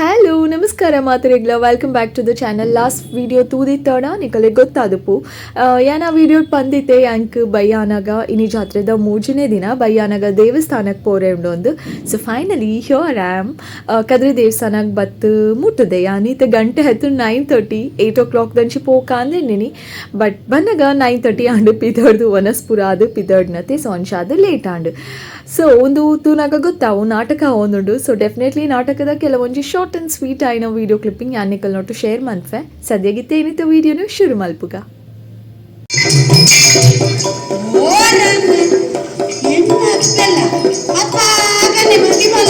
Hello, ನಮಸ್ಕಾರ ಮಾತೆರೆಗ್ಲ. Welcome back to the channel. Last video ತೂದಿತ್ತಡ ನಿಕಲೆ ಗೊತ್ತಾದಪು. ಯಾನ್ ಆ ವಿಡಿಯೋ ಪಂದಿತ್ತೆ, ಯಾಂಕ್ ಬಯ್ಯಾನಗ ಇನಿ ಜಾತ್ರೆದ ಮೂಜನೇ ದಿನ ಬಯ್ಯಾನಗ ದೇವಸ್ಥಾನಕ್ಕೆ ಪೋರೆ ಉಂಡು ಒಂದು. ಸೊ ಫೈನಲಿ here am. Kadri ದೇವಸ್ಥಾನಕ್ಕೆ ಬತ್ತು ಮುಟ್ಟದೆ. ಯಾನ್ ಇತ್ತೆ ಗಂಟೆ ಹತ್ತು 9:30, 8 ಓ ಕ್ಲಾಕ್ ದಂಚಿ ಪೋಕ ಅಂದೆನ್ನಿನಿ. ಬಟ್ ಬನ್ನಗ 9:30 ಆಂಡ್. ಪಿದರ್ದು ವನಸ್ಪುರ ಅದು ಪಿದರ್ಡ್ನತೆ. ಸೊ ಅಂಚಾದ್ ಲೇಟ್ ಆಂಡ್. ಸೊ ಒಂದು ತೂನಾಗ ಗೊತ್ತಾವು, ನಾಟಕ ಒಂದುಂಡು. ಸೊ ಡೆಫಿನೆಟ್ಲಿ ನಾಟಕದ ಕೆಲವೊಂಜಿ ಶಾರ್ಟ್ ಅಂಡ್ ಸ್ವೀಟ್ ಆಯಿನ ವಿಡಿಯೋ ಕ್ಲಿಪ್ಪಿಂಗ್ ಯಾನ್ ನಿಕಲ್ ನೊಟ್ಟು ಶೇರ್ ಮನ್ಪೆ. ಸದ್ಯಗಿತ್ತೆ ಏನಿತ್ತು ವಿಡಿಯೋನು ಶುರು ಮಲ್ಪುಗ. ಓ ರಾಮ, ಎನ್ನ ಅಪ್ಪೆಲ್ಲ ಅಪ್ಪಾಗನೆ ಮದಿಮಲ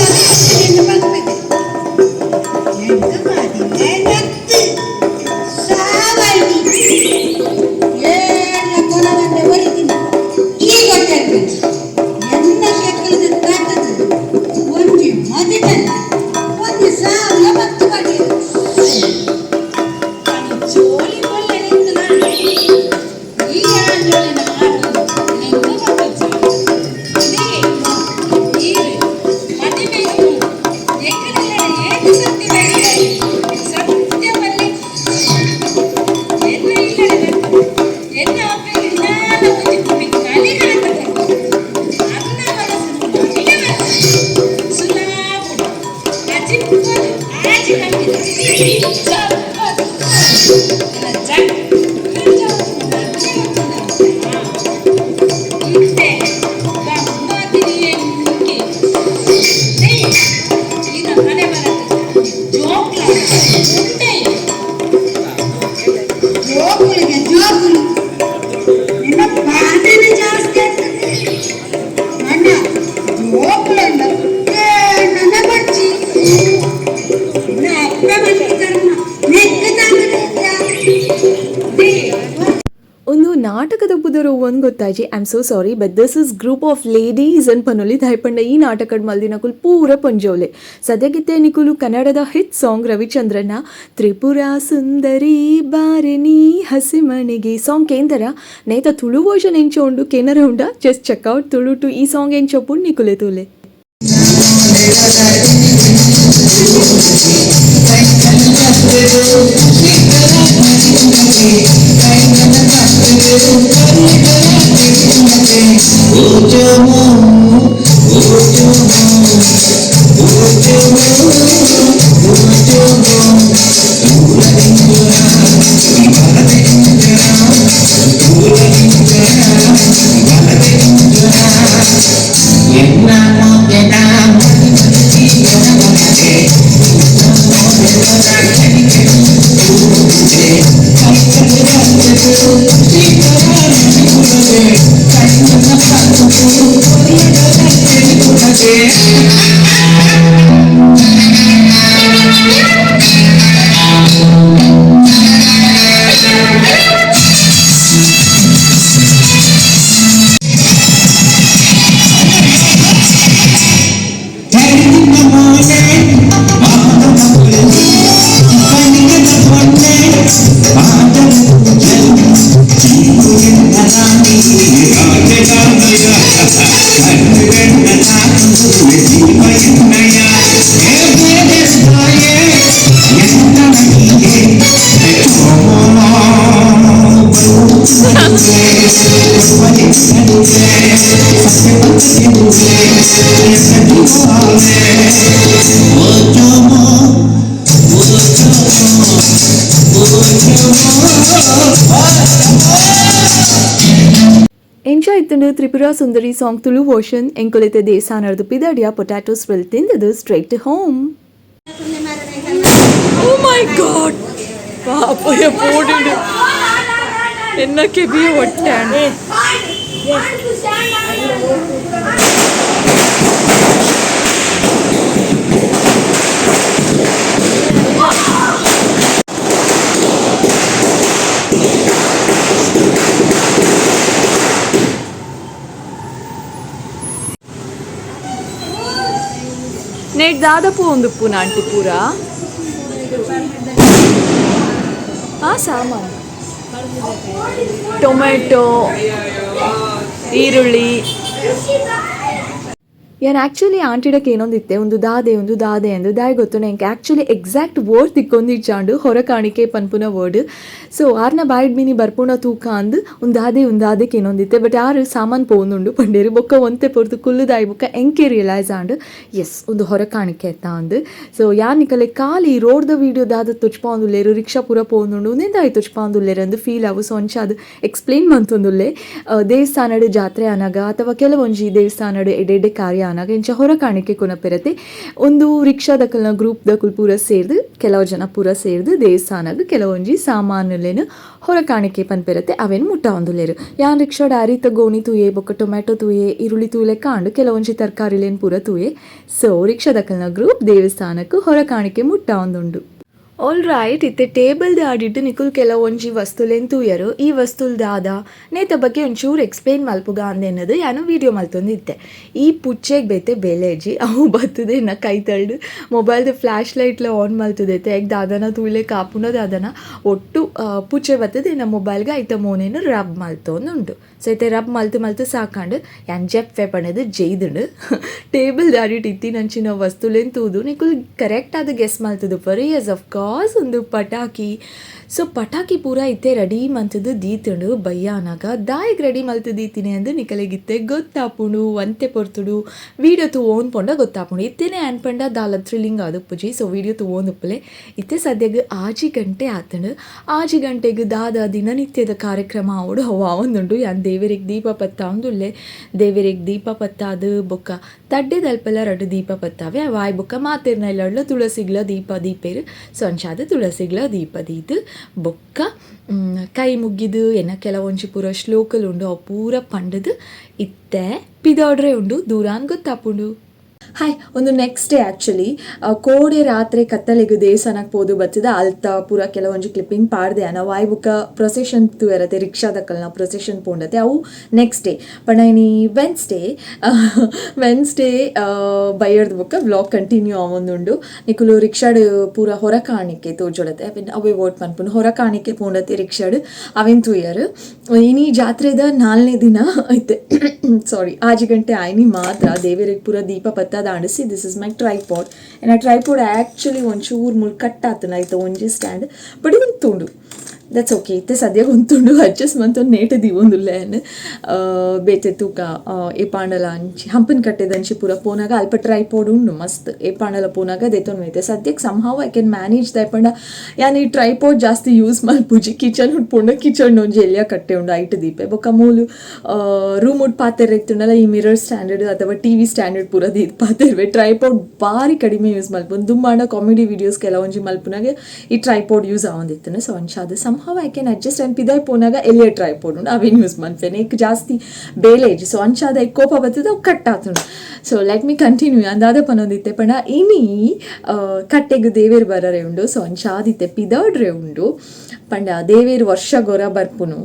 ಪನ್ಪೆದೆ. ಎಂಕ್ ಮದಿಮೆ ನತ್ತು ಸಾವೈದಿ ಏಳ್ನ ಕೊಲವಂದೆ ಒರಿದಿನ ಈ ಗೊತ್ತಿರ್ಬೇಕು. ಎನ್ನ ಶೆಕ್ಕಲದ ತಟ್ಟದು ಒಂಜಿ ಮದಿಮೆ ಒಂಜಿ ಸಾವಿರ ಬತ್ತು ಬಡಿ ಜೋಲಿ ಬೊಲ್ಲೆ. ಈ ಆಂಜೋಳಿನ ಆಟ ನಿಂಗೆ ಗೊತ್ತಿಜ್ಜಿ. ಈರು ಮದಿಮೆಗ್ ಎಂಕಲೆಲ್ಲ ಏತ್ ಸರ್ತಿ ಬೈದಿದ್ದಾರೆ. ಸತ್ಯ ಬಲ್ಲೆ ಎನ್ನ ಇಲ್ಲಡೆ ಬಂತು ಎನ್ನ ಅಪ್ಪೆಗೆ ದಿನಾಲ ಒಂಜಿ ಕುಪ್ಪಿ ಕಲಿ ಹಾಕದೆ. ಅನ್ನ ಮನಸ್ಸು ಮದಿಮೆ ಮನಸ್ಸು ಸುಲಾಬುಡು ಅಜಿಪ್ಪದು ಆಜಿ ಕಂಬಿದ ಚಪ್ಪದು ಜಗ್ ಇತ್ತೆ ಗಮ್ಮತಿನಿ ಎಂಕೆ ಇದ ಮನೆ ಬರತ್ತೆ ಜೋಕ್ಲ ಉಂಟೆ. ಜೋಕುಲಿಗೆ ಜೋಕುಲು, ನಿನ್ನ ಬಾಧೆನೆ ಜಾಸ್ತಿ ಆಗ್ತದೆ. ಅಣ್ಣ ಜೋಕುಲಂಡ ನನ್ನ ಬಚ್ಚಿ ನಿನ್ನ ಅಪ್ಪೆ ಬಂದು ಕರ್ಮ ನೆಕ್ಕ. ಒಂದು ನಾಟಕದ ಪುದರು ಒಂದು ಗೊತ್ತಾಜಿ. I am so sorry, but this is group of ladies ಅನ್ ಪನೊಲಿ. ದಾಯಪಂಡ ಈ ನಾಟಕಡ್ ಮಲ್ದಿನಕುಲು ಪೂರ ಪೊಂಜೋಲೆ. ಸದ್ಯಗಿತ್ತೆ ನಿಕುಲು ಕನ್ನಡದ ಹಿಟ್ ಸಾಂಗ್ ರವಿಚಂದ್ರನ "ತ್ರಿಪುರ ಸುಂದರಿ ಬಾರಿನಿ ಹಸಿಮಣಿಗೆ" ಸಾಂಗ್ ಕೇಂದ್ರ. ನೇತ ತುಳು ವರ್ಷನ್ ಎಂಚ ಉಂಡು ಕೇನರ ಉಂಡ? Just checkout. ತುಳು ಟು ಈ ಸಾಂಗ್ ಎಂಚ ಉಪ್ಪುಂಡು ನಿಕುಲೆ ತೂಲೆ. ಎಂಜಾಯ್ ಇತ್ತುಂಡು ತ್ರಿಪುರಾ ಸುಂದರಿ ಸಾಂಗ್ ತುಳು ವರ್ಷನ್. ಎಂಕುಲಿತೆ ದೇಸಾನರ್ದು ಪಿದಡಿಯ. ಪೊಟ್ಯಾಟೋಸ್ will ತಿಂದದು straight to home. Oh my God, ಪಾಪಯ ಪೋಡಿಡು ಎನ್ನ ಕೆಬಿಯ ಒಟ್ಟಾಂಡ್. ನೇಟ್ ದಾದಪು ಒಂದು ಪೂನ ಆಂಟಿ ಪೂರ ಆ ಸಾಮಾನು, ಟೊಮೆಟೊ, ಈರುಳ್ಳಿ. ಯಾನ್ ಆ್ಯಕ್ಚುಲಿ ಆಂಟಿಡಕ್ಕೆ ಏನೊಂದಿತ್ತೆ, ಒಂದು ದಾದೆ, ಒಂದು ದಾದೆ ಅಂದು ದಾಯ ಗೊತ್ತು ನಂಗೆ. Actually exact word ತಿಕ್ಕೊಂದಿಚ್ಚಾಂಡು, ಹೊರ ಕಾಣಿಕೆ ಪನ್ಪುನ ವರ್ಡ್. ಸೊ ಆರ್ನ ಬಾಯಿಡ್ ಮಿನಿ ಬರ್ಪುಣ ತೂಕ ಅಂದು ಒಂದಾದೆ ಒಂದಾದೆ ಕೇನೊಂದಿತ್ತೆ. ಬಟ್ ಆರು ಸಾಮಾನ್ ಪೋಂದುಂಡು ಪಂಡೇರು. ಬೊಕ್ಕ ಒಂತೆ ಪೊರ್ತು ಕುಲ್ಲುದಾಯಿ ಬೊಕ್ಕ ಎಂಕೆ ರಿಯಲೈಸ್ ಆಂಡ್, ಎಸ್, ಒಂದು ಹೊರ ಕಾಣಿಕೆ ಅತ್ತ ಅಂದು. ಸೊ ಯಾನ್ ನಿಕಲೆ ಖಾಲಿ ರೋಡ್ದ ವೀಡಿಯೋ ದಾದ ತುಚ್ಪಾಂದುಲ್ಲೇರು, ರಿಕ್ಷಾ ಪೂರ ಪೋಂದುಂಡು, ಉಂದೆಂದಾಯಿ ತುಚ್ಪಾಂದುಲ್ಲೇರು ಅಂದು ಫೀಲ್ ಅವು. ಸೊ ಅಂಚ ಅದು ಎಕ್ಸ್ಪ್ಲೇನ್ ಮಂತೊಂದುಲ್ಲೆ. ದೇವಸ್ಥಾನಡ್ ಜಾತ್ರೆ ಆನಾಗ ಅಥವಾ ಕೆಲವೊಂಜಿ ದೇವಸ್ಥಾನಡ್ ಎಡೆ ಎಡೆ ಕಾರ್ಯ ಆನಾಗ ಇಂಚ ಹೊರ ಕಾಣಿಕೆ ಕೊನಪೆರತೆ. ಒಂದು ರಿಕ್ಷಾದಕಲ್ನ ಗ್ರೂಪ್ ದಕುಲ್ ಪೂರ ಸೇರ್ದು, ಕೆಲವು ಜನ ಪೂರ ಸೇರ್ದು ದೇವಸ್ಥಾನಗ್ ಕೆಲವೊಂಜಿ ಸಾಮಾನುಲೇನು ಹೊರ ಕಾಣಿಕೆ ಪನ್ಪೆರತೆ, ಅವೇನು ಮುಟ್ಟಾವೊಂದುಲ್ಲೆರ್. ಯಾನ್ ರಿಕ್ಷಾಡ್ ಅರಿತ ಗೋಣಿ ತೂಯೆ, ಬೊಕ್ಕ ಟೊಮ್ಯಾಟೊ ತೂಯೆ, ಈರುಳ್ಳಿ ತೂಲೆ ಕಾಂಡು, ಕೆಲವೊಂಜಿ ತರಕಾರಿಲೇನ್ ಪೂರ ತೂಯೆ. ಸೊ ರಿಕ್ಷಾದಕಲ್ನ ಗ್ರೂಪ್ ದೇವಸ್ಥಾನಕ್ಕೆ ಹೊರ ಕಾಣಿಕೆ ಮುಟ್ಟಾವೊಂದುಂಡು. ಆಲ್ ರೈಟ್, ಇತ್ತೆ ಟೇಬಲ್ ಅಡಿಟ್ ನಿಕುಲ್ ಕೆಲವೊಂಜಿ ವಸ್ತುಲೆನ್ ತೂಯರು. ಈ ವಸ್ತುಲ್ ದಾದ, ನೇತ ಬಗ್ಗೆ ಒಂಚೂರು ಎಕ್ಸ್ಪ್ಲೇನ್ ಮಲ್ಪುಗ ಅಂದೆನ್ನದು ಯಾನು ವೀಡಿಯೋ ಮಲ್ತೊಂದಿತ್ತೆ. ಈ ಪುಚ್ಚೆಗ್ ಬೇತೆ ಬೆಲೆಜಿ, ಅವು ಬತ್ತುದೆ ಎನ್ನ ಕೈ ತಳ್ಳು ಮೊಬೈಲ್ದ ಫ್ಲ್ಯಾಶ್ ಲೈಟ್ಲ ಆನ್ ಮಲ್ತದೈತೆ. ಎಗ್ ದಾದನ ತೂಲೆ ಕಾಪುನ ದಾದನ ಒಟ್ಟು ಪುಚ್ಚೆ ಬತ್ತದೆ ಎನ್ನ ಮೊಬೈಲ್ಗೆ ಐತ ಮೋನೆನ್ ರಬ್ ಮಲ್ತೊಂದುಂಡು. ಸೊ ಇತ್ತೆ ರಬ್ ಮಲ್ತು ಮಲ್ತು ಸಾಕಂಡು, ಯಾನ್ ಜೆಪ್ಪೆ ಪಣದು ಜೈದುಂಡು. ಟೇಬಲ್ ಅಡಿಟ್ ಇತ್ತಿನಂಚಿನ ವಸ್ತುಲೆನ್ ತೂದು ನಿಕುಲ್ ಕರೆಕ್ಟ್ ಆದ್ ಗೆಸ್ ಮಲ್ತುದುಪ್ಪರು. S, of course, ಒಂದು ಪಟಾಕಿ. ಸೊ ಪಟಾಕಿ ಪೂರ ಇತ್ತೆ ರೆಡಿ ಮಂತುದು ದೀತುಂಡು ಬಯ್ಯಾನಾಗ. ದಾಯೆಗ್ ರೆಡಿ ಮಲ್ತು ದೀತಿನಿ ಅಂದ್ ನಿಕಲೆಗಿತ್ತೆ ಗೊತ್ತಾಪುಂಡು. ಒಂತೆ ಪೊರ್ತುಡು ವೀಡಿಯೋ ತೂವೊಂದು ಪೋಂಡ ಗೊತ್ತಾಪುಂಡು. ಇತ್ತೆನೆ ಅನ್ಪಂಡ ದಾಲ ಥ್ರಿಲ್ಲಿಂಗ್ ಆದುಪ್ಪುಜಿ. ಸೊ ವೀಡಿಯೋ ತೂವೊಂದುಪ್ಪುಲೆ. ಇತ್ತೆ ಸದ್ಯಗ್ 6 ಗಂಟೆ ಆತುಂಡು. 6 ಗಂಟೆಗ್ ದಾದ ದಿನನಿತ್ಯದ ಕಾರ್ಯಕ್ರಮ ಆವೊಡು ಅವು ಆವೊಂದುಂಡು. ಯಾನ್ ದೇವೆರೆಗ್ ದೀಪ ಪತ್ತಾವೊಂದುಲ್ಲೆ. ದೇವೆರೆಗ್ ದೀಪ ಪತ್ತಾದ್ ಬೊಕ್ಕ ತಡ್ಡೆದಲ್ಪಲ ರಡ್ಡ್ ದೀಪ ಪತ್ತಾವೆ. ಅವು ಆಯ್ ಬೊಕ್ಕ ಮಾತೆರ್ನ ಇಲ್ಲಡ್ಲ ತುಳಸಿಗ್ಲ ದೀಪ ದೀಪೆರ್. ಸೊ ಅಂಚಾದ್ ತುಳಸಿಗ್ಲ ದೀಪ ದೀದ್ ಬೊಕ್ಕ ಕೈ ಮುಗ್ಗಿದು, ಎನ್ನ ಕೆಲವೊಂಜಿ ಪೂರ ಶ್ಲೋಕಲು ಉಂಡು, ಅವು ಪೂರ ಪಂಡದು ಇತ್ತೆ ಪಿದಾಡ್ರೆ ಉಂಡು. ದೂರಾನ್ ಗೊತ್ತಾಪುಂಡು. ಹಾಯ್, ಒಂದು next day. Actually ಕೋಡೆ ರಾತ್ರಿ ಕತ್ತಲೆಗ್ ದೇವಸ್ಥಾನಕ್ಕೆ ಪೋದು ಬತ್ತದ. ಅಲ್ತ ಪೂರ ಕೆಲವೊಂಜಿ ಕ್ಲಿಪ್ಪಿಂಗ್ ಪಾಡ್ದೆ. ನಾವು ಆಯ್ ಬುಕ್ಕ ಪ್ರೊಸೆಷನ್ ತೂಯರತೆ, ರಿಕ್ಷಾದಕಲ್ನ ಪ್ರೊಸೆಷನ್ ಪೋಂಡತೆ. ಅವು ನೆಕ್ಸ್ಟ್ ಡೇ. ಪಂಡ ಇನಿ ವೆನ್ಸ್ಡೇ. ವೆನ್ಸ್ಡೇ ಬಯ್ಯರ್ದ ಬೊಕ್ಕ ವ್ಲಾಗ್ ಕಂಟಿನ್ಯೂ ಆವೊಂದುಂಡು. ನಿಕುಲು ರಿಕ್ಷಾಡ್ ಪೂರ ಹೊರ ಕಾಣಿಕೆ ತೋಜೊಡತೆ, ಅವೆನ್ ಅವೇ ವೋಟ್ ಪನ್ಪುನು. ಹೊರ ಕಾಣಿಕೆ ಪೋಂಡತೆ ರಿಕ್ಷಾಡ್, ಅವೆನ್ ತೂಯರ್. ಇನಿ ಜಾತ್ರೆದ ನಾಲ್ನೇ ದಿನ ಐತೆ. ಸಾರಿ, 6 ಗಂಟೆ ಆಯ್ನಿ ಮಾತ್ರ. ದೇವರಿಗೆ ಪೂರ ದೀಪ ಪತ್ತಾದ ಅಂಡಿಸಿ. This is my tripod. ಎನ್ನ ಟ್ರೈಪಾಡ್ ಆ್ಯಕ್ಚುಲಿ ಒಂಚೂರು ಮುಲ್ ಕಟ್ ಆತನ ಆಯ್ತು ಒಂಜಿ ಸ್ಟ್ಯಾಂಡ್, ಬಟ್ ಉಂತುಂಡು. That's okay. ಇತ್ತೆ ಸದ್ಯಕ್ಕೆ ಉಂತುಂಡು. ಅಡ್ಜಸ್ಟ್ ಮಂತೊಂದು ನೇಟ ದೀವೊಂದುಲ್ಲೆ. ಬೇತೆ ತೂಕ ಏಪಾಂಡಲ ಅಂಚಿ ಹಂಪನ ಕಟ್ಟೆದಂಚಿ ಪೂರ ಪೋನಾಗ ಅಲ್ಪ ಟ್ರೈಪಾಡ್ ಉಂಡು ಮಸ್ತ್. ಏಪಾಂಡಲ ಪೋನಾಗ ದೆತೊನ್ವೆ. ಸದ್ಯಕ್ಕೆ somehow I can manage. ದಾಯೆಪಂಡ ಯಾನ್ ಈ ಟ್ರೈಪಾಡ್ ಜಾಸ್ತಿ ಯೂಸ್ ಮಲ್ಪುಜಿ. ಕಿಚನ್ ಉಟ್ಪುಂಡ ಕಿಚನ್ ಒಂಜಿ ಎಲ್ಯ ಕಟ್ಟೆ ಉಂಡು, ಐಟ್ ದೀಪೆ. ಬೊಕ್ಕ ಮೂಲು ರೂಮ್ ಉಟ್ ಪಾತೆರ ಇತ್ತುಂಡಲ ಈ ಮಿರರ್ ಸ್ಟ್ಯಾಂಡರ್ಡ್ ಅಥವಾ ಟಿವಿ ಸ್ಟ್ಯಾಂಡರ್ಡ್ ಪೂರ ದೀದ್ ಪಾತೆರ್ವೆ. ಟ್ರೈಪಾಡ್ ಬಾರಿ ಕಡಿಮೆ ಯೂಸ್ ಮಲ್ಪುನು. ದುಂಬಾಂಡ ಕಾಮಿಡಿ ವೀಡಿಯೋಸ್ ಕೆಲವೊಂಜಿ ಮಲ್ಪುನಾಗ ಈ ಟ್ರೈಪಾಡ್ ಯೂಸ್ ಆವೊಂದಿತ್ತು. ಸೊ ಅಂಚಾದ್ somehow I can adjust. And ಪಿದಾಯ್ ಪೋನಾಗ ಎಲ್ಲಿಯ ಟ್ರೈಪಾಡ್ ಉಂಡು, ಅವೇನು ಯೂಸ್ ಮನ್ಪೇನೆ. ಇಕ್ ಜಾಸ್ತಿ ಬೇಲೆ ಇಜ್ಜಿ. ಸೊ ಅಂಚಾದ ಐಕ್ ಕೋಪ ಬತ್ತದ, ಅವು ಕಟ್ ಆತುಂಡು. So let me continue. ಅಂದಾದ ಪನೊಂದಿತ್ತೆ ಪಂಡ ಇನಿ ಕಟ್ಟೆಗ್ ದೇವೇರ್ ಬರರೆ ಉಂಡು. ಸೊ ಅಂಚಾದಿತ್ತೆ ಪಿದಾಡ್ರೆ ಉಂಡು. ಪಂಡ ದೇವೇರ್ ವರ್ಷ ಗೊರ ಬರ್ಪುನು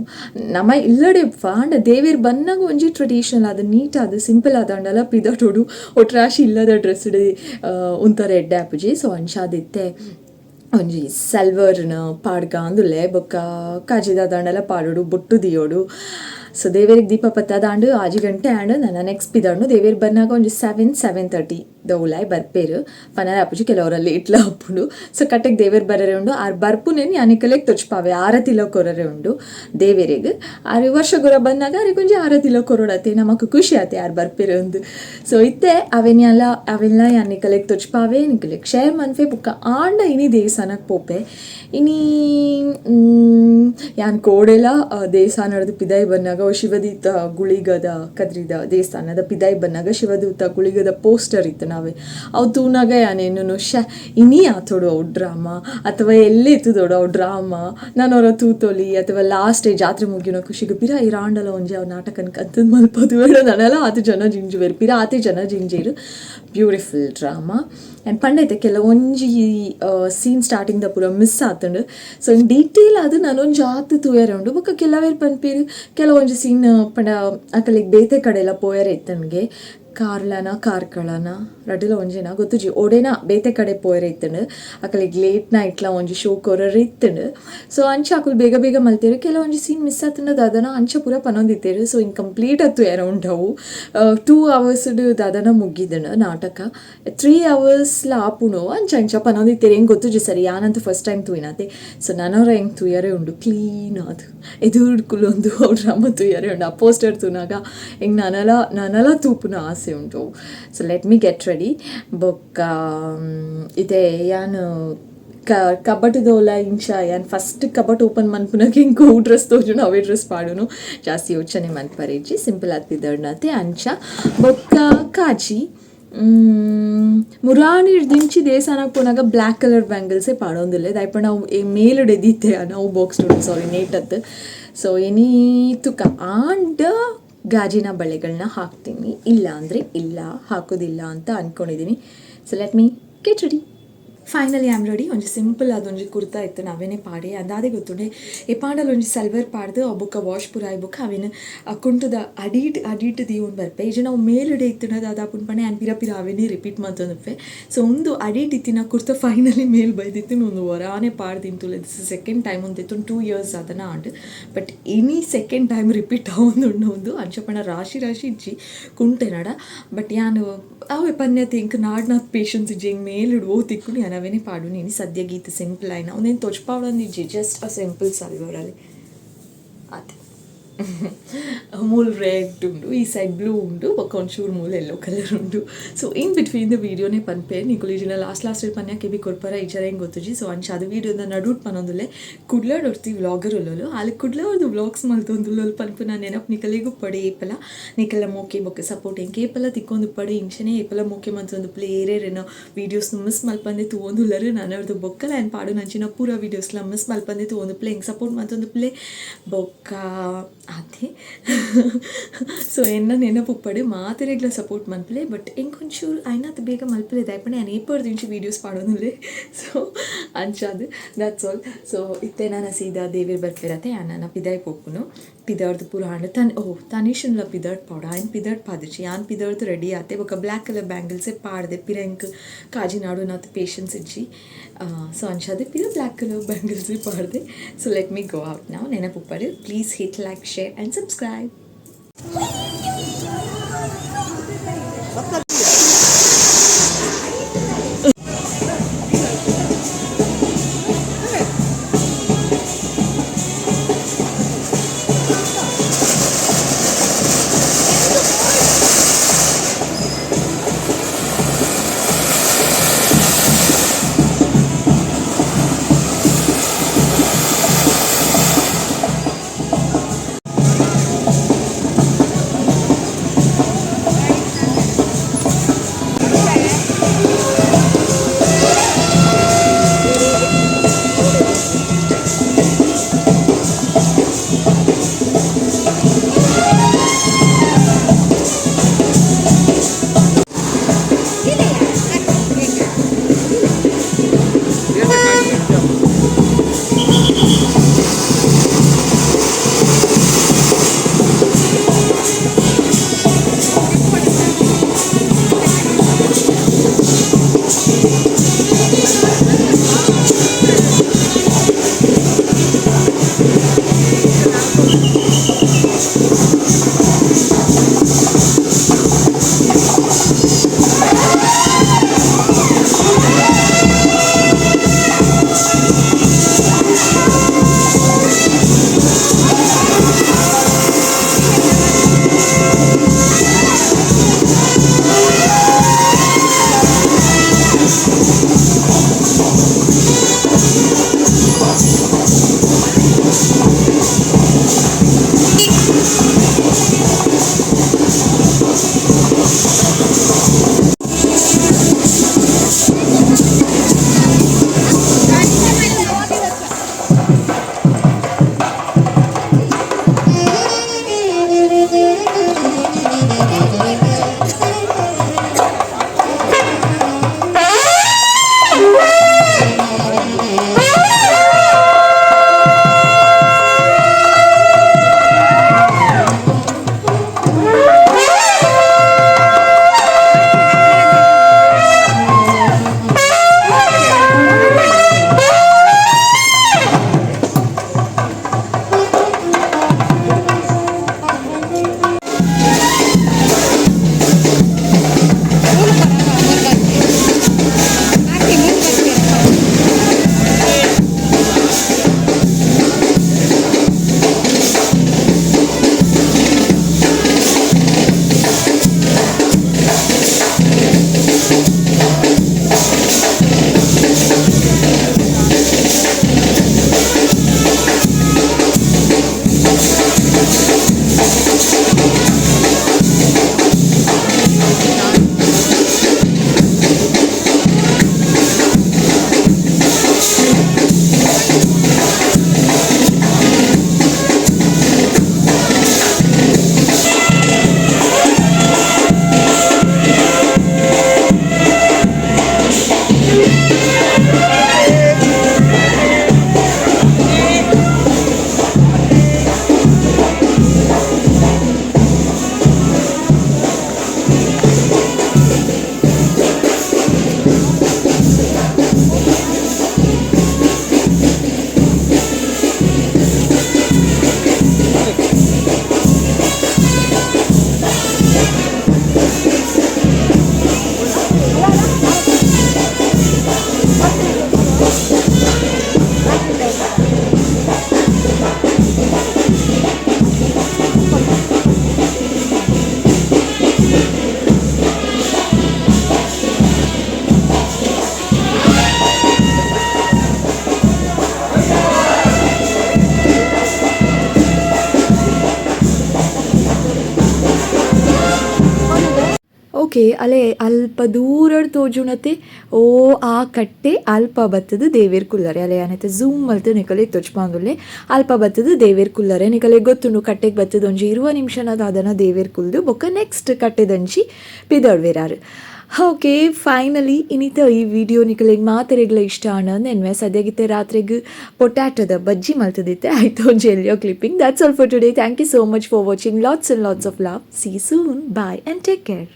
ನಮ ಇಲ್ಲಡೆ. ಆಂಡ ದೇವೇರ್ ಬನ್ನಾಗ ಒಂಜಿ ಟ್ರೆಡಿಷನಲ್ ಆದ್, ನೀಟ್ ಆದ್, ಸಿಂಪಲ್ ಆದಂಡಲ ಪಿದಾಟೋಡು. ಒಟ್ರಾಶಿ ಇಲ್ಲದ ಡ್ರೆಸ್ ಉಂತರ ಎಡ್ಡೆ ಆಪುಜಿ. ಸೊ ಅಂಚಾದಿತ್ತೆ ಒಂಜಿ ಸಲ್ವರ್ನ ಪಾಡ್ಗ ಅಂದುಲ್ಲೆ. ಬೊಕ್ಕ ಕಾಜಿದ ದಂಡಲ ಪಾಡೋಡು, ಬೊಟ್ಟು ದಿಯೋಡು. ಸೊ ದೇವೆರಿಗೆ ದೀಪ ಪತ್ತಾದಾಂಡು. 6 ಗಂಟೆ ಆಂಡ್. ನನ್ನ ನೆಕ್ಸ್ಟ್ ಪಿದಾಂಡು. ದೇವೇರ್ ಬನ್ನಾಗ ಒಂಜಿ 7, 7:30 ದ ಉಲಾಯ್ ಬರ್ಪೇರು ಪನರ ಆಪುಜಿ, ಕೆಲವರಲ್ಲಿ ಇಟ್ಲ ಆಪುಂಡು. ಸೊ ಕಟ್ಟೆಗೆ ದೇವೇರ್ ಬರರೆ ಉಂಡು. ಆರ್ ಬರ್ಪುನೇನು ಯಾನಿಕಲೆಗ್ ತೊಚ್ಪಾವೆ. ಆರತಿಲ ಕೊರರೆ ಉಂಡು ದೇವೆರೆಗ್. ಆರು ವರ್ಷ ಗೊರ ಬಂದಾಗ ಆರಿಗೆ ಒಂಜಿ ಆರತಿಲ ಕೊರೊಡತೆ, ನಮಕ್ ಖುಷಿ ಆತೆ ಆರ್ ಬರ್ಪೇರು ಅಂದು. ಸೊ ಇತ್ತೆ ಅವೆನ್ನೆಲ್ಲ ಅವೆಲ್ಲ ಯಾನ್ ನಿಕಲೆಗ್ ತೊಚ್ಪಾವೆ, ನಿಕಲೆಗ್ ಶೇರ್ ಮನ್ಪೆ. ಬೊಕ್ಕ ಆಂಡ ಇನಿ ದೇವಸ್ಥಾನಕ್ಕೆ ಪೋಪೆ. ಇನಿ ಯಾನ್ ಕೋಡೆಲ ದೇವಸ್ಥಾನದ ಪಿದಾಯಿ ಬನ್ನಾಗ, ಶಿವದೂತ ಗುಳಿಗದ, ಕದ್ರಿದ ದೇವಸ್ಥಾನದ ಪಿದಾಯಿ ಬನ್ನಾಗ ಶಿವದೂತ ಗುಳಿಗದ ಪೋಸ್ಟರ್ ಇತ್ತು ನಾವೇ. ಅವು ತೂನಾಗ ಯಾನೇನು ಶ ಇನಿ ಆತೋಡು ಅವು ಡ್ರಾಮಾ, ಅಥವಾ ಎಲ್ಲೇ ಇತ್ತದೋಡು ಅವು ಡ್ರಾಮಾ, ನಾನು ಅವರ ತೂತೊಲಿ, ಅಥವಾ ಲಾಸ್ಟ್ ಡೇ ಜಾತ್ರೆ ಮುಗಿಯೋಣ ಖುಷಿಗೆ ಪಿರ ಇರಾಂಡಲ ಒಂಜಿ ಅವು ನಾಟಕನ್ ಕಂತದ್ ಮಲ್ಪದು ಬೇಡ. ನಾನೆಲ್ಲ ಆತು ಜನ ಜಿಂಜುವೆರು, ಪಿರ ಆತೆ ಜನ ಜಿಂಜೇರು. Beautiful drama. And ಪಂಡೈತೆ ಕೆಲವೊಂಜಿ ಸೀನ್ ಸ್ಟಾರ್ಟಿಂಗ್ the ಪೂರ ಮಿಸ್ ಆತುಂಡು. So in detail ಅದು ನಾನೊಂಜಿ ಆತು ತೂಯರೆ ಉಂಡು. ಬೊಕ್ಕ ಕೆಲವೇರು ಪನ್ಪೇರು, ಕೆಲವೊಂಜಿ ಸೀನ್ ಪಂಡ ಅಕಲಿಗೆ ಬೇತೆ ಕಡೆ ಎಲ್ಲ ಪೋಯರೆ ಇತ್ತನ್ಗೆ. ಕಾರ್ಲನ ಕಾರ್ಕಳನ ರಡ್ಡಲ ಒಂಜೆನ ಗೊತ್ತುಜಿ ಓಡೇನ ಬೇತೆ ಕಡೆ ಪೋಯರೆ ಇತ್ತುಂಡು. ಅಕಲೆಗ್ ಲೇಟ್ ನೈಟ್ಲ ಒಂಜಿ ಶೋ ಕೊರರೆ ಇತ್ತುಂಡು. ಸೊ ಅಂಚ ಅಕುಲು ಬೇಗ ಬೇಗ ಮಲ್ತೇರು. ಕೆಲವೊಂಜಿ ಸೀನ್ ಮಿಸ್ ಆತುಂಡ ದಾದನ ಅಂಚ ಪೂರ ಪನೊಂದಿತ್ತೇರು. ಸೊ ಇನ್ಕಂಪ್ಲೀಟ್ ಅತ್ತು ಅರೌಂಡ್ ಅವು 2 ಅವರ್ಸ್ ದಾದನ ಮುಗಿದನು ನಾಟಕ. 3 ಅವರ್ಸ್ಲ ಆಪುಣು ಅಂಚ ಅಂಚ ಪನೊಂದಿತ್ತೇರು. ಹೆಂಗೆ ಗೊತ್ತುಜಿ ಸರಿ, ಯಾನಂತೂ ಫಸ್ಟ್ ಟೈಮ್ ತೂಯಿನಾತೆ. ಸೊ ನನವರ ಹೆಂಗೆ ತೂಯರೆ ಉಂಡು ಕ್ಲೀನ್ ಅದು ಎದುರು ಕುಲೊಂದು ಅವು ಡ್ರಾಮ ತೂಯರೆ ಉಂಡು. ಆ ಪೋಸ್ಟರ್ ತೂನಾಗ ಹೆಂಗೆ ನನಲ ನನಲ ತೂಪುನ ಆಸೆ ಉಂಟು. So let me get ready. ಬೊಕ್ಕ ಇದೆ ಯಾನು ಕಬಟದೋಲ ಇಂಚ ಯಾನ್ ಫಸ್ಟ್ ಕಬಟ್ ಓಪನ್ ಮನ್ಪುನಾಗ ಇಂಕ್ ಅವು ಡ್ರೆಸ್ ತೋಜುನು, ಅವೇ ಡ್ರೆಸ್ ಪಾಡುನು. ಜಾಸ್ತಿ ಯೋಚನೆ ಮನ್ಪರೆಜ್ಜಿ, ಸಿಂಪಲ್ ಆತಿದ್ದರ್ನತೆ ಅಂಚ. ಬೊಕ್ಕ ಕಾಜಿ ಮುರಾನಿಡ್ದಿಂಚಿ ದೇವಸ್ಥಾನಕ್ಕೆ ಪೋನಾಗ ಬ್ಲ್ಯಾಕ್ ಕಲರ್ ಬ್ಯಾಂಗಲ್ಸೇ ಪಾಡೊಂದಿಲ್ಲ. ದಾಯೆ ನಾವು ಮೇಲುಡೆ ದೀತೆ ನಾವು ಬಾಕ್ಸ್ ಸಾರಿ ನೇಟತ್ತು. ಸೊ ಎನಿ ತುಕ ಆಂಡ ಗಾಜಿನ ಬಳೆಗಳನ್ನ ಹಾಕ್ತೀನಿ, ಇಲ್ಲ ಅಂದರೆ ಇಲ್ಲ, ಹಾಕೋದಿಲ್ಲ ಅಂತ ಅಂದ್ಕೊಂಡಿದ್ದೀನಿ. So let me get ready. Finally I am ready. ಒಂಜಿ ಸಿಂಪಲ್ ಆದ ಒಂಜಿ ಕುರ್ತಾ ಇತ್ತು, ನಾವೇನೇ ಪಾಡೆ ಅಂದಾದೆ ಗೊತ್ತುಂಡೆ. ಎಪಾಂಡಲ್ ಒಂಜಿ ಸಲ್ವರ್ ಪಾಡ್ದು ಅವು ಬೊಕ್ಕ ವಾಶ್ ಪೂರ ಆಯ್ ಬೊಕ್ಕ ಅವೇನು ಕುಂಟುದ ಅಡೀಟ್ ಅಡೀಟ್ ದೀವೊಂದು ಬರ್ಪೆ. ಇಜ ನಾವು ಮೇಲುಡೆ ಇತ್ತುಂಡ ದಾದ ಪಣೆ ಆ್ಯಂಡ್ ಪಿರ ಪಿರ ಅವೇನೇ ರಿಪೀಟ್ ಮಲ್ತೊಂದುಪ್ಪೆ. ಸೊ ಒಂದು ಅಡೀಟ್ ಇತ್ತಿನ ಕುರ್ತಾ ಫೈನಲಿ ಮೇಲ್ ಬೈದಿತ್ತು. ಒಂದು ವರಾನೆ ಪಾಡ್ದಿಂತುಲೆ. This second time ಒಂದಿತ್ತು, 2 ಇಯರ್ಸ್ ಅದನ್ನ ಆಂಡ್. But any second time repeat ಆವೊಂದುಂಡು ಒಂದು ಅಂಚಪಣ ರಾಶಿ ರಾಶಿ ಇಜ್ಜಿ ಕುಂಟೆನಡ. ಬಟ್ ಯಾನು ಅವೆ ಪನ್ಯತೆ ಇಂಕ್ ನಾಡ್ನಾಥ್ ಪೇಷನ್ಸ್ ಇಜ್ಜಿ, ಹಿಂಗೆ ಮೇಲಿಡು ಓ ತಿಕ್ಕುನು ಯಾನ್ ಅವೇನೇ ಪಾಡು. ನೀನು ಸದ್ಯ ಗೀತೆ ಸಿಂಪಲ್ ಆಯ್ನ ಒಂದೇನು ತೊಚ್ಪಾವೊಂದಿಜ್ಜಿ, ಜಸ್ಟ್ ಅ ಸಿಂಪಲ್ ಸಲ್ವಾರಲ್ಲಿ ಅದೇ. ಮೂಲು ರೆಡ್ ಉಂಡು, ಈ ಸೈಡ್ ಬ್ಲೂ ಉಂಡು, ಬೊಕ್ಕ ಒಂಚೂರು ಮೂಲು ಎಲ್ಲೋ ಕಲರ್ ಉಂಡು. ಸೊ ಇನ್ ಬಿಟ್ವೀನ್ the ವೀಡಿಯೋನೇ ಪನ್ಪೆ ನಿಕುಲು ಈಜಿನ ಲಾಸ್ಟ್ ಲಾಸ್ಟ್ ಪನ್ಯ ಕೆಬಿ ಕೊರ್ಪರ ಇಜರ ಹೆಂಗೆ ಗೊತ್ತುಜಿ. ಸೊ ಅಂಚ ಅದು ವೀಡಿಯೋದ ನಡುಟ್ ಪನೊಂದುಲ್ಲೆ. ಕುಡ್ಲಡ್ ಒರ್ತಿ ವ್ಲಾಗರ್ ಉಲ್ಲೋಲು, ಅಲ್ಲಿ ಕುಡ್ಲ ಅವ್ರದ್ದು ವ್ಲಾಗ್ಸ್ ಮಲ್ತೊಂದುಲ್ಲೋಲು ಪನ್ಪುನ ನೆನಪು ನಿಕಲೆಗೂ ಪಡೆ. ಏಪಲ ನಿಕಲ ಮೋಕೆ ಬೊಕ್ಕ ಸಪೋರ್ಟ್ ಎಂಕ್ ಏಪಲ ತಿಕ್ಕೊಂದು ಪಡೆ. ಇಂಚನೆ ಏಪಲ ಮೋಕೆ ಮಲ್ತೊಂದು ಪ್ಲೇ ಏರೇರೇನೋ ವೀಡಿಯೋಸ್ ಮಿಸ್ ಮಲ್ಪಂದೆ ತೂವೊಂದುಲ್ಲರು. ನಾನು ಬೊಕ್ಕಲ ಆ್ಯಂಡ್ ಪಾಡು ನಂಚಿನ ಪೂರ ವೀಡಿಯೋಸ್ಲ ಮಿಸ್ ಮಲ್ಪಂದೆ ತೂವೊಂದು ಪ್ಲೇ ಹೆಂಗೆ ಸಪೋರ್ಟ್ ಮಲ್ತೊಂದು ಪ್ಲೇ ಬೊಕ್ಕ ಅದೇ. ಸೊ ಎನ್ನ ನೆನಪುಪ್ಪಡು ಮಾತೆರೆಗ್ಲ ಸಪೋರ್ಟ್ ಮನ್ಪಲೆ. ಬಟ್ ಎಂಕೊಂಚೂರು ಐನಾತ್ ಬೇಗ ಮಲ್ಪಲೆ, ದಾಯೆ ನಾನು ಏಪರ್ದಿಂಚಿ ವೀಡಿಯೋಸ್ ಪಾಡೋನುಲ್ಲೆ. ಸೊ ಅಂಚಾದ್ that's all. So ಇತ್ತೆ ನಾನು ಸೀದಾ ದೇವಿರ್ ಬರ್ಪಿರತೆ, ನನ್ನ ಪಿದಾಯ್ ಪೋಪುನು. ಪಿದಾರ್ದು ಪೂರ ಆಂಡ್ ತನ್ ಓ ತನಿಷನ್ಲ ಪಿದರ್ಡ್ ಪಾಡ ಆಯ್ನ್ ಪಿದರ್ಡ್ ಪಾದಿಚಿ ಯಾನ್ ಪಿದರ್ದು ರೆಡಿ ಆತೆ. ಬೊಕ್ಕ ಬ್ಲ್ಯಾಕ್ ಕಲರ್ ಬ್ಯಾಂಗಲ್ಸೇ ಪಾಡ್ದೆ. ಪಿರ ಎಂಕ್ ಕಾಜಿ ನಾಡು ನಾತ್ ಪೇಷನ್ಸ್ ಇಜ್ಜಿ. ಸೊ ಅಂಚಾದ್ ಪಿರ ಬ್ಲ್ಯಾಕ್ ಕಲರ್ ಬ್ಯಾಂಗಲ್ಸೇ ಪಾಡ್ದೆ. So let me go out. ನಾವು ನೆನಪುಪ್ಪಡು, please hit like, share and subscribe. Okay, ಅಲೆ ಅಲ್ಪ ದೂರಡ್ ತೋಜುನತೆ ಓ ಆ ಕಟ್ಟೆ, ಅಲ್ಪ ಬತ್ತುದು ದೇವೆರ್ ಕುಲ್ಲರೆ. ಅಲೆ ಯಾನೈತೆ ಝೂಮ್ ಮಲ್ತ್ ನಿಕಲೆಗ್ ತೋಜ್ಪಾವೊಂದುಲ್ಲೆ. ಅಲ್ಪ ಬತ್ತುದು ದೇವೆರ್ ಕುಲ್ಲರೆ. ನಿಕಲೆಗ್ ಗೊತ್ತುಂಡು, ಕಟ್ಟೆಗ್ ಬತ್ತುದು ಒಂಜಿ 20 ನಿಮಿಷನ ದಾದನ ದೇವೆರ್ ಕುಲ್ದು ಬೊಕ್ಕ ನೆಕ್ಸ್ಟ್ ಕಟ್ಟೆದಂಚಿ ಪಿದಡ್ವೆರಾರ್. ಓಕೆ, ಫೈನಲಿ ಇನಿತ ಈ ವಿಡಿಯೋ ನಿಕಲೆಗ್ ಮಾತೆರೆಗ್ಲ ಇಷ್ಟ ಆಂಡ್ ಎನ್ನುವೆ. ಸದ್ಯಗಿತ್ತೆ ರಾತ್ರೆಗ್ ಪೊಟ್ಯಾಟೋದ ಬಜ್ಜಿ ಮಲ್ತದಿತ್ತೆ, ಆಯ್ತು ಒಂಜಿ ಎಲ್ಯೋ clipping. That's all for today. Thank you so much for watching. Lots and lots of love. See soon. Bye and take care.